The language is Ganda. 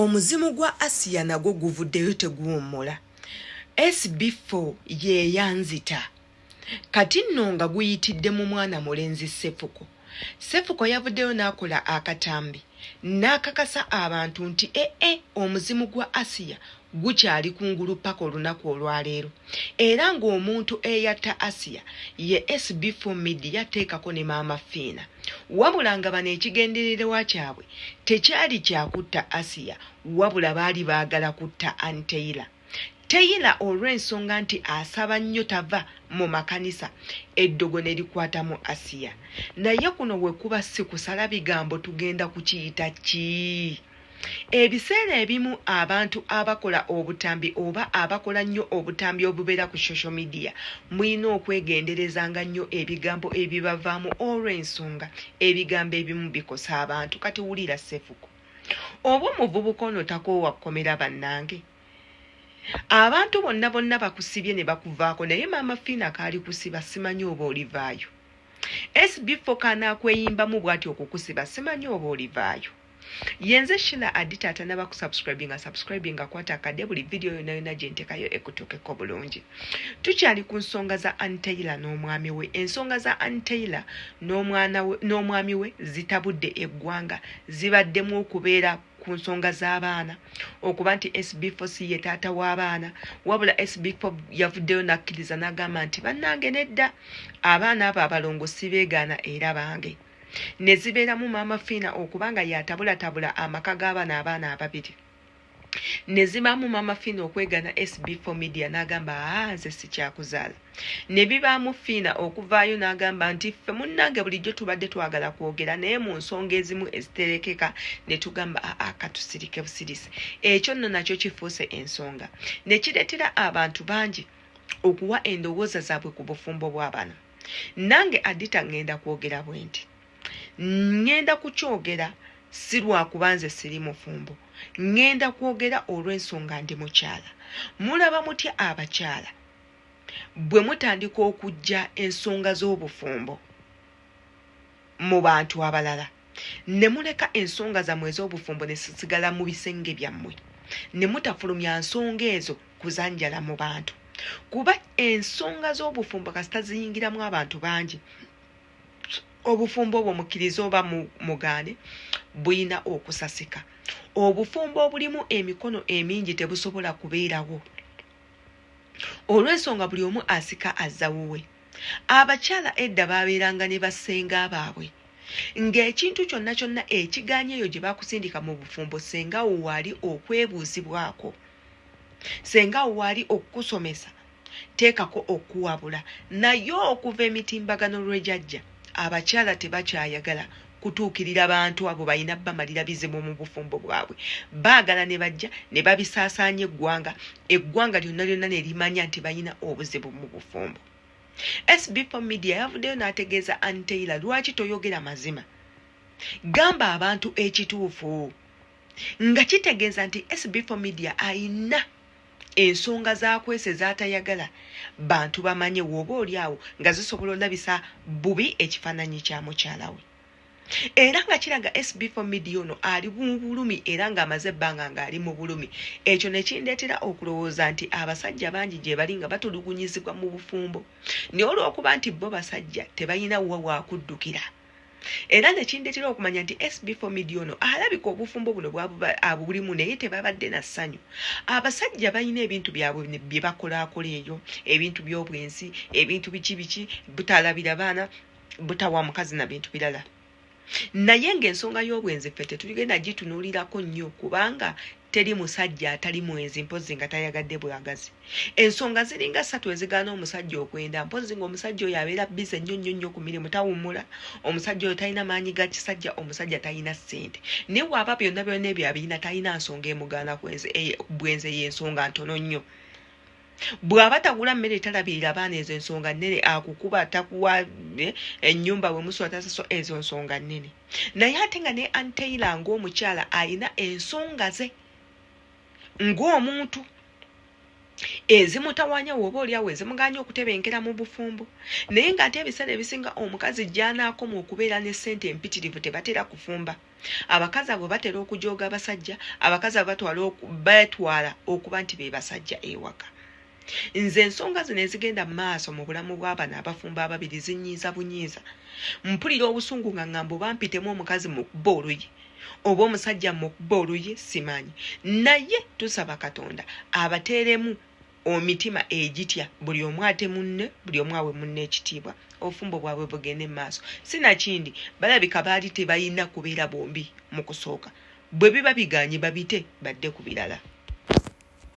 Omuzimu gwa Asiya nagwo guvuddeyo teguwummula. SB4 ye yanzita. Kati nno nga guyitidde mu mwana mulenzi Ssefuko. Ssefuko yavuddeyo n'akola akatambi n'akakasa abantu nti ee eh, eh, omuzimu gwa Asiya gukyali kungulu paka olunaku olwaleero era ng'omuntu eyatta Asiya ye SB4 Media teekako ne Maama Fiina. Wabula nga bano ekigendererwa kyabwe tekyali kya kutta Asiya wabula baali baagala kutta Ann Taylor. Taylor olw'ensonga nti asaba nnyo tava mu makanisa eddogo ne likwatamu Asiya. Naye kuno we kuba si kusala bigambo tugenda kukiyita ki? Ebiseera ebimu abantu abakola obutambi oba abakola nnyo obutambi obubeera ku social media mulina okwegenderezanga nnyo ebigambo ebibavaamu olw'ensonga ebigambo ebimu bikosa abantu. Kati wulira Ssefuko. Oba omuvubuka ono takoowa kkomera bannange? Abantu bonna bonna bakusibye ne bakuvaako naye maama Fiina kaali kusiba simanyi oba olivaayo. SB4 kanaakweyimbamu bw'ati okukusiba simanyi oba olivaayo. Yenze Sheila Adita atanaba kusubscribinga subscribinga kwata akade buli video yona yona gyentekayo ekutuukeko bulungi. Tukyali ku nsonga za Ann Taylor n'omwami we. Ensonga za Ann Taylor n'omwami we zitabudde eggwanga zibaddemu okubeera ku nsonga z'abaana okuba nti SB4 si ye taata w'abaana wabula SB4 yavuddeyo n'akkiriza n'agamba nti bannange nedda abaana abo abalongo sibeegaana era bange. Ne zibeeramu Maama Fiina okuba nga y'atabulatabula amaka g'abano abaana ababiri. Ne zibaamu Maama Fiina okwegana SB4 Media n'agamba aa nze sikyakuzaala. Ne bibaamu Fiina okuvaayo n'agamba nti ffe munnange bulijjo tubadde twagala kwogera naye mu nsonga ezimu eziterekeka ne tugamba aa katusirike busirisi. Ekyo nno nakyo kifuuse ensonga ne kireetera abantu bangi okuwa endowooza zaabwe ku bufumbo bw'abano. Nange Adita ŋŋenda kwogera bwenti. Ŋŋenda kukyogera si lwakuba nze siri mufumbo. Ŋŋenda kwogera olw'ensonga ndi mukyala. Mulaba mutya abakyala bwe mutandika okuggya ensonga z'obufumbo mu bantu abalala ne muleka ensonga zammwe ez'obufumbo ne zisigala mu bisenge byammwe ne mutafulumya nsonga ezo kuzanjala mu bantu kuba ensonga z'obufumbo kasita ziyingiramu abantu bangi obufumbo obwo mukkirize oba mugaane bulina okusasika obufumbo obulimu emikono emingi tebusobola kubeerawo olw'ensonga buli omu asika azza wuwe abakyala edda babeeranga ne bassenga baabwe ng'ekintu kyonna kyonna ekiganye eyo gye bakusindika mu bufumbo ssenga wo waali okwebuuzibwako Senga wali okukusomesa teekako okukuwabula naye okuva emitimbagano lwejajja abakyala tebakyayagala kutuukirira bantu abo balina bamalira bizibu mu bufumbo bwabwe baagala ne bajja ne babisaasaanya eggwanga eggwanga lyonna lyonna ne limanya nti balina obuzibu mu bufumbo. SB4 Media yavuddeyo n'ategeeza Ann Taylor lwaki toyogera mazima gamba abantu ekituufu. Nga kitegeeza nti SB4 Media ayina ensonga z'akwese z'atayagala bantu bamanye w'oba oli awo nga zisobola olabisa bubi ekifaananyi kya mukyala we. Era nga kiraga SB4 Media ono ali mu bulumi era ng'amaze ebbanga ng'ali mu bulumi. Ekyo ne kindeetera okulowooza nti abasajja bangi gye bali nga batulugunyizibwa mu bufumbo naye olw'okuba nti bo basajja tebalina wa wakuddukira. Era ne kindeetera okumanya nti SB4 Media ono alabika obufumbo buno abulimu naye tebabadde na ssanyu. Abasajja balina ebintu byabwe bye bakolaakola eyo, ebintu by'obwenzi, ebintu biki biki, butalabira baana, butawa mukazi na bintu birala. Naye ng'ensonga y'obwenzi ffe tetugenda gitunuulirako nnyo kubanga Teri musajja atali mwenzi mpozzi nga tayagadde bwagazi. Ensonga ziringa ssatu ezigaana omusajja okwenda mpozzi ng'omusajja oyo abeera bize nnyo nnyo nnyo ku mirimu tawummula, omusajja oyo talina maanyi ga kisajja, omusajja talina ssente. Naye bw'aba byonna byonna ebyo abirina talina nsonga emugaana kwenzi e, bwenzi eyo ensonga ntono nnyo. Bw'aba tagula mmere talabirira baana ezo ensonga nnene, akukuba takuwa eh, ennyumba bwe musula tasaso ezo nsonga nnene. Naye ate nga ne Ann Taylor ng'omukyala alina ensonga ze ng'omuntu. Ezimutawanya woba oliawo, ezimuganya okutebenkera mu bufumbo. Naye ng'ate ebiseera ebisinga omukazi gy'anaakoma okubeera ne ssente empitirivu, tebatera kufumba. Abakazi abo batera okujooga abasajja. Abakazi abo batwala okuba nti be basajja ewaka. Nze ensonga zino ezigenda mu maaso mu bulamu bw'abano abafumbo ababiri zinyiiza bunyiiza. Mpulira obusungu nga ŋŋamba oba mpitemu omukazi mukuba oluyi oba omusajja mukuba oluyi, simanyi. Naye tusaba Katonda abateeremu omitima egitya, buli omu ate munne, buli omu awe munne ekitiibwa, obufumbo bwabwe bugende mu maaso. Sinakindi balabika baali tebalina kubeera bombi mu kusooka. Bwe biba biganye, babite badde ku birala.